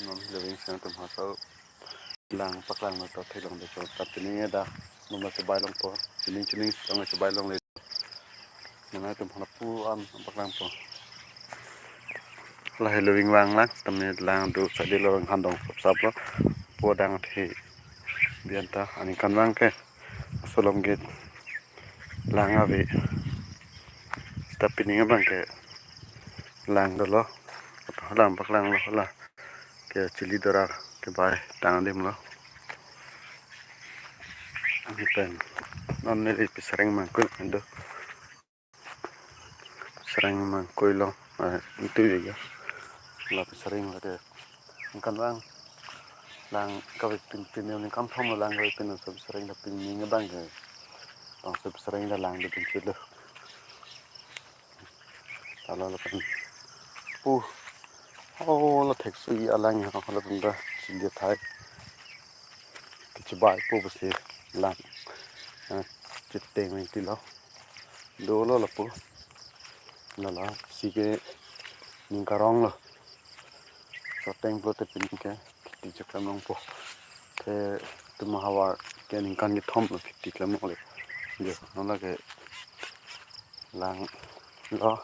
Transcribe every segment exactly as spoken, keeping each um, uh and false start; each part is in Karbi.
Non helo ring sang tum haso lang paklang lo to theklong de so ta pini dak mama chebai longpo, pini chini song chebai longle. Nana tum hana pu an paklangpo. La helo ring vang lang tame lang do sadi lo ring handong sap sap lo. Po dang the bianta aningkan vang ke asolom gate lang ave. Ta pini abang ke lang dolo. Hala paklang lo hala ke chili dora kebai tang adim lo. Ani pen non neli pisareng mangkui do. Sareng mangkui lo, eh, itu juga. La pisareng la ke. Ningkan vang lang kave pin pin ningkan thom lang kave pin so pisareng la pini abang ke. Bang so pisareng la lang de pin pin lo. Hala la pen pu. Oh, la thekso i alang ha la pen da chili athai. Kechebai po pusi lang. Eh, chiteng nang tilo. Dolo lapu. Lala si ke ningkarong lo. Soteng pulote pini ke kheti cheklem longpo. Te tuma havar ke ningkan kethom lo kheti klem longle. Jo, non la ke lang lo.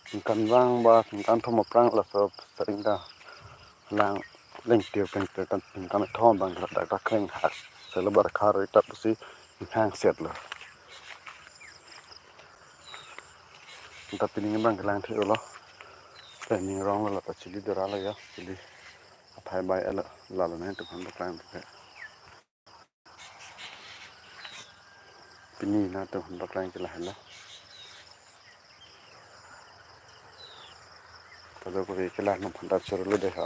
Ningkan vang ba ningkan thom aphrang laso sareng ta lang lengtir kengtir kan ningkan thom abang dak dak kreng hak. Selo bar khar ita pusi hang set lo. Ta pini abang ke lang the lo. Te ning rong lo ta chili dora lo ya, chili athai bai alo, lalo ne tum han paklang ke. Pini na tum han paklang ke la helo. Kado ko ke la no phanta choro lo de ha.